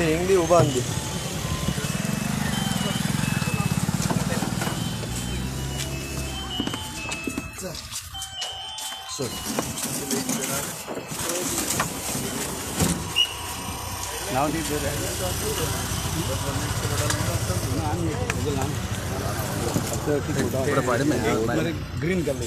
Hindi ubandi. Now the green color.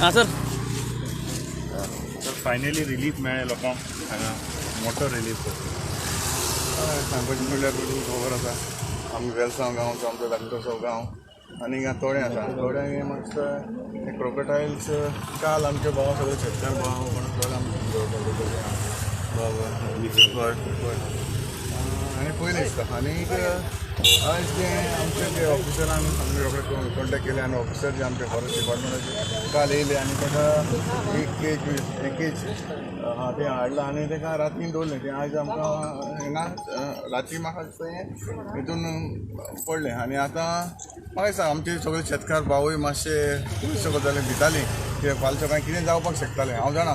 हाँ sir sir finally relief मेळ्ळें लोकांक हांगा मोटो रिलीफ सांगपाचें म्हणल्यार खबर आसा आमी वेलसांव गांवचो आमचो धाकटोसो गांव आनी हिंगा तोडें आसा तोड्यांक हें मातसो हे क्रोकोडायल्स काल आमचे भाव सगळे शेतकार भाव कोण सगळे आमचे बाबा आनी पयलें दिसता आनीक आयज जे आमचे जे ऑफिसरान आमी रोखडे कॉन्टेक्ट केले आनी ऑफिसर जे आमचे फॉरेस्ट डिपार्टमेंटाचे काल येयले आनी ताका एक केज आहा तें हाडलां आनी ताका रातीन दवरलें तें आयज आमकां हिंगा राती म्हाका दिसता हें हितून पडलें आनी आतां म्हाका दिसता आमचे सगळे शेतकार भावूय मातशे पयसो करताले भिताली कित्याक फाल्यां सकाळीं कितें जावपाक शकतालें हांव जाणा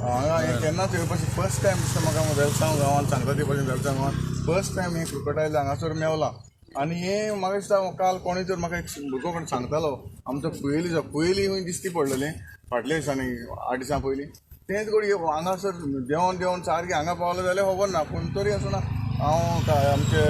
हांगा हें केन्नाच येवपाचें फर्स्ट टायम दिसता म्हाका वेलसांव गांवांत सांगता ते पसून वेलसांव गांवांत फर्स्ट टायम हें क्रोकोडायल हांगासर मेवलां आनी हें म्हाका दिसता काल कोणूय तर म्हाका एक भुरगो कोण सांगतालो आमचो कुयेलीचो कुयेली खंय दिसती पडलेलें फाटल्या दिसांनी 8 दिसां पयलीं तेंच घडये हांगासर देंवन देंवन सारकें हांगा पावलें जाल्यार खबर ना पूण तरी आसतना हांव आमचे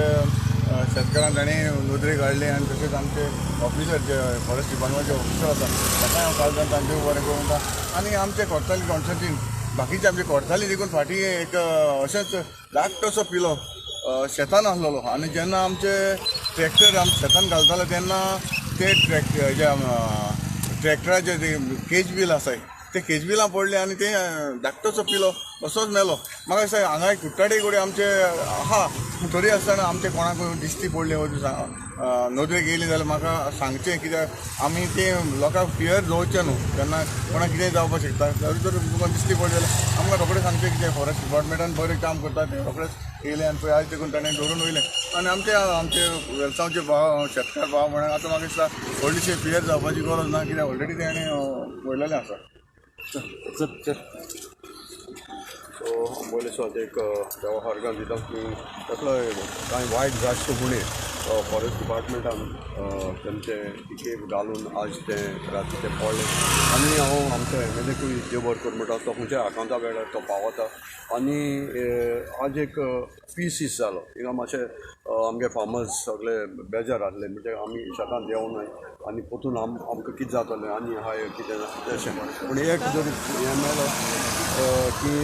शेतकारांक ताणें नदरेक हाडलें आनी तशेंच आमचे ऑफिसर जे फॉरेस्ट डिपार्टमेंटाचे ऑफिसर आसा ताका हांव काल तांचे बरें करूं म्हणटा आनी आमचे कोर्ताली कॉन्स्टंटीन बाकीचे आमचे कोर्ताली देखून फाटीं एक अशेंच धाकटोसो पिलो शेतान आसलेलो आनी जेन्ना आमचे ट्रॅक्टर आम शेतान घालताले तेन्ना ते ट्रॅक्टराचे ते केज बील आसाय ते केज बिलां पडले आनी ते धाकटोसो पिलो असोच मेलो. म्हाका दिसता हांगा एक कुट्टाडे कडेन आमचे आहा तरी आसतना आमचे कोणाक दिश्टी पडले नदरेक येयली जाल्यार म्हाका सांगचें कित्याक आमी ते लोकांक फियर दवरचें न्हू तेन्ना कोणाक कितेंय जावपाक शकता तरी तर तुमकां दिश्टी पडलें जाल्यार आमकां रोखडें सांगचें कितें फॉरेस्ट डिपार्टमेंटान बरें काम करता तें रोखडेंच येयलें आनी पळय आयज देखून ताणें धरून वयलें आनी आमचे आमचे वेलसांवचे भाव शेतकार भाव म्हणून आतां म्हाका दिसता व्हडलीशी फियर जावपाची गरज ना कित्याक ऑलरेडी तेणें वयलेलें आसा. सो आंबोले सुवात एक वेव्हार दिता की तसलो कांय वायट जास्त फुडें फॉरेस्ट डिपार्टमेंटान तेमचे टिकेप घालून आज तें राती तें पडलें आनी हांव आमचो एमएलएकूय देव बरें करूं म्हणटा तो खंयच्या आकांता वेळार तो पावता आनी आज एक पीस दीस जालो हिंगा मातशें आमगे फार्मर्स सगळे बेजार आसले म्हणजे आमी शेतांत देंवनाय आनी पोतून आमकां कितें जातलें आनी हाय कितें तशें पूण एक जर हें मेलो की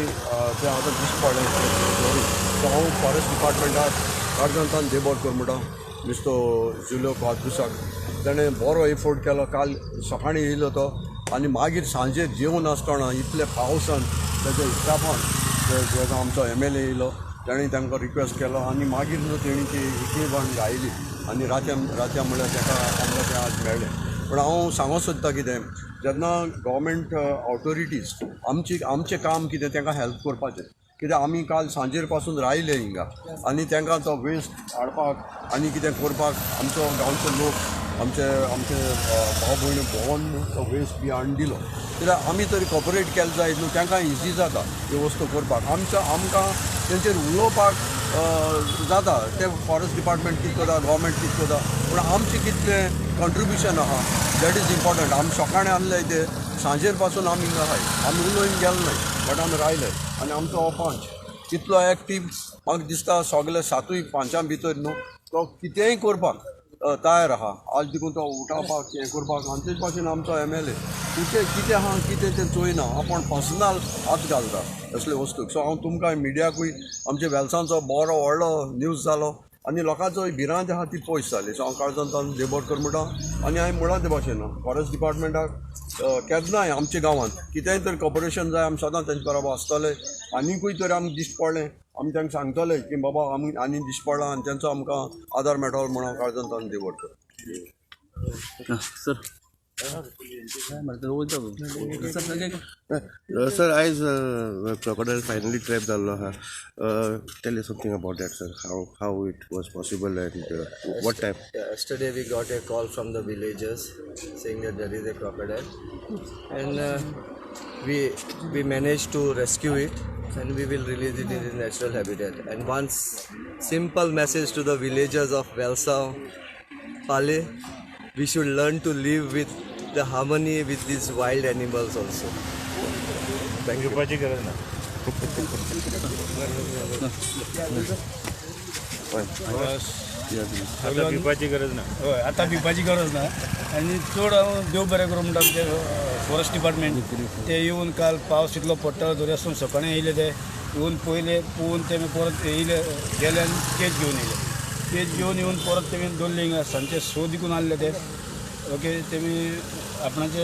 तें आतां दिश्टी पडलें सो हांव फॉरेस्ट डिपार्टमेंटाक अर्जंतान देव बरें करूं म्हणटा मिस्टर जुलियो क्वाद्रुसाक ताणें बरो एफोर्ट केलो. काल सकाळीं येयलो तो आनी मागीर सांजे जेवन आसतना इतले पावसान तेज्या इस्टाफान आमचो एमएलए येयलो ताणें तांकां रिक्वेस्ट केलो आनी मागीर न्हू तेणी ती केब हाडून घायली आनी रातया रातया म्हणल्यार ताका आमकां तें आज मेळ्ळें. पूण हांव सांगूंक सोदता कितें, जेन्ना गव्हर्मेंट ऑथोरिटीज आमची आमचें काम कितें तांकां हेल्प करपाचें, कित्याक आमी काल सांजेर पासून रायले हिंगा आनी तांकां तो वेस्ट हाडपाक आनी कितें करपाक आमचो गांवचो लोक आमचे आमचे भाव भयणी भोंवन तो वेस्ट बी हाडून दिलो. कित्याक आमी तरी कॉपरेट केलें जायत न्हू, तांकां इजी जाता ह्यो वस्तू करपाक. आमचो आमकां तेंचेर उलोवपाक जाता, ते फॉरेस्ट डिपार्टमेंट कितें करता, गव्हर्मेंट कितें करता, पूण आमचें कितलें कॉन्ट्रिब्युशन आहा that is important. आमी सकाळीं आसले ते सांजेर पासून आमी हिंगा आहाय, आमी उलोवन गेले न्हय बट आमी रायले. आनी आमचो हो पंच कितलो एक्टीव म्हाका दिसता सगळे सातूय पंचां भितर न्हू तो कितेंय करपाक तयार आहा. आज देखून तो उठावपाक हें करपाक आनी तेच भाशेन आमचो MLA कितें कितें आहा कितें तें चोयना, आपूण पर्सनल हात घालता असले वस्तूक. सो हांव तुमकां मिडियाकूय आमच्या वेलसांचो बरो व्हडलो न्यूज जालो आनी लोकांचो भिरांत आहा ती पयस जाली. सो हांव काळजान देव कर म्हणटा आनी हांवें म्हणलां ते भाशेन फॉरेस्ट डिपार्टमेंटाक केन्नाय आमच्या गांवांत कितेंय तर कॉपरेशन जाय आमी सदां तेंचे बरोबर आसतले. आनीकूय तर आमकां दिश्टी पडलें आमी तांकां सांगतले की बाबा आमी आनी दिश्टी पडला आनी तेंचो आमकां आदार मेळटलो म्हणून हांव काळजान तांकां देव कर. सर सर, आयज क्रोकोडायल फायनली ट्रॅप जाल्लो आहा. Tell you something about that sir, how it was possible and what time? Yesterday we got a call from the villagers saying that there is a crocodile, and we managed to rescue it and we will release it in its natural habitat. And one simple message to the villagers of Velsao, Pale, we should learn to live with the harmony with these wild animals also. Thank you. भिवपाची गरज ना. आता भिवपाची गरज ना. हय, आतां भिवपाची गरज ना. आनी चड हांव देव बरें करूं म्हणटा आमचे फॉरेस्ट डिपार्टमेंट ते येवन काल पावस इतलो पडटालो तरी आसून सकाळीं येयले, ते येवन पयले पळोवन ते परत येयले गेले आनी केज घेवन येयले. केज घेवन येवन परत तेमी दवरले हिंगा सांजचे 6 दिकून आहले ते. ओके, तेमी आपणाचे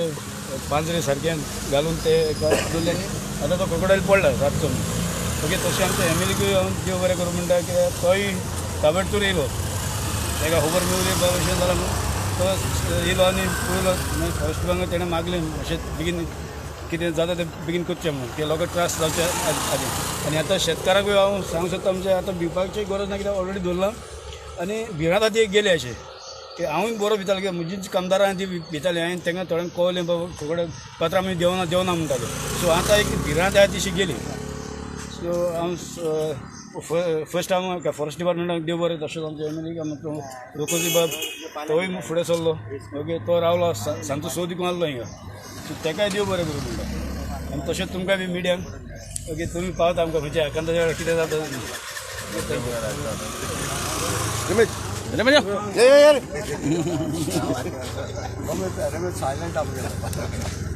पांजरे सारके घालून ते दवरले आनी आतां तो क्रोकोडायल पडला रातचो. ओके, तशें आमच्या फॅमिलीकूय हांव देव बरें करूं म्हणटा कित्याक तोय ताबडतोब येयलो, ताका खबर मेवली बाबा अशें जालां म्हणून तो येयलो आनी पळयलो. मागीर फॉरेस्ट विभागान तेणें मागलें अशें बेगीन कितें जाता तें बेगीन करचें म्हणून, की लोकांक त्रास जावचे आदी. आनी आतां शेतकाराकूय हांव सांगूंक सोदता म्हणजे आतां भिवपाची गरज ना, कित्याक ऑलरेडी दवरलां आनी भिरांत आतां एक गेली अशें की हांवूय बरो भितालो, कित्याक म्हजी कामदारां ती भिताली. हांवें तांकां थोड्यांक कळलें बाबा क्रोकोडायल पात्रां आमी देंवना देंवना म्हणटाले. सो आतां एक भिरांत आहा तिशी गेली. सो हांव फर्स्ट हांव फॉरेस्ट डिपार्टमेंटाक देव बरें, तशेंच आमच्या एम.एल.ए. आमचो रोकोजी बाब तोय फुडें सरलो. ओके, तो रावलो सांजचो 6 दिकून आहलो हिंगा. सो ताकाय देव बरें करूं म्हणटा. आनी तशेंच तुमकां बी मिडियांक ओके तुमी पावता आमकां खंयच्या एकांताच्या वेळार कितें जाता. रमेश सायलंट आमगेलो.